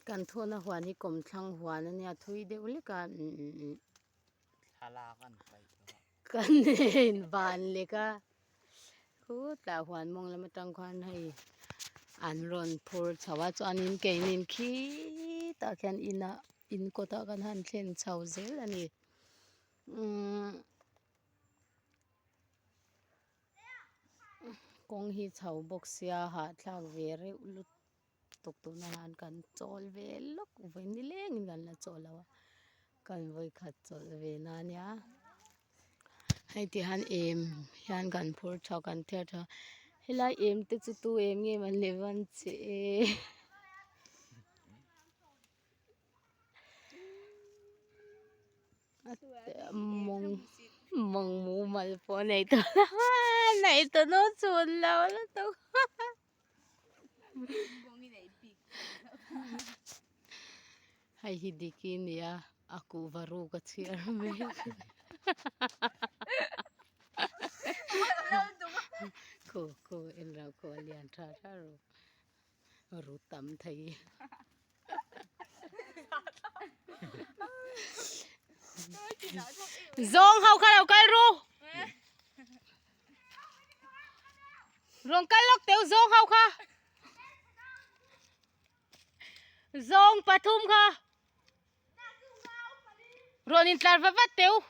Kan thawhna huan hi kawmthlang huan a nia thui deuh hlek a Thlalak an paih tawh a. Kan en van lek a khutah huan mawng lam atang khuan hei an rawn phur chho a chuanin keinin khitah khian inah in kawtah kan han thlen chho zel a ni umm kawng hi chho bawk sia hahthlak ve reuh lutuk. Tuk tuna han kan chawl ve lawk vawi nilengin kan la chawl lo a kan vawi khat chawlh ve na ania hei ti hian em hian kan phur tha kan thiar tha helai em te chu tu em nge man le van che e mawng mawng mumal pawh nei tawh lo a nei tawh no chhun lo lutuk. Hei hi Diki nia a kuhva ruk a chhiar mek khu khu en rau khu a lian tha tha ru ru tam thei zawng ho kha lo kal ru. Rawn kal lawk teuh zawng ho kha. Zawng pathum kha. Rawn intlar va vat teuh.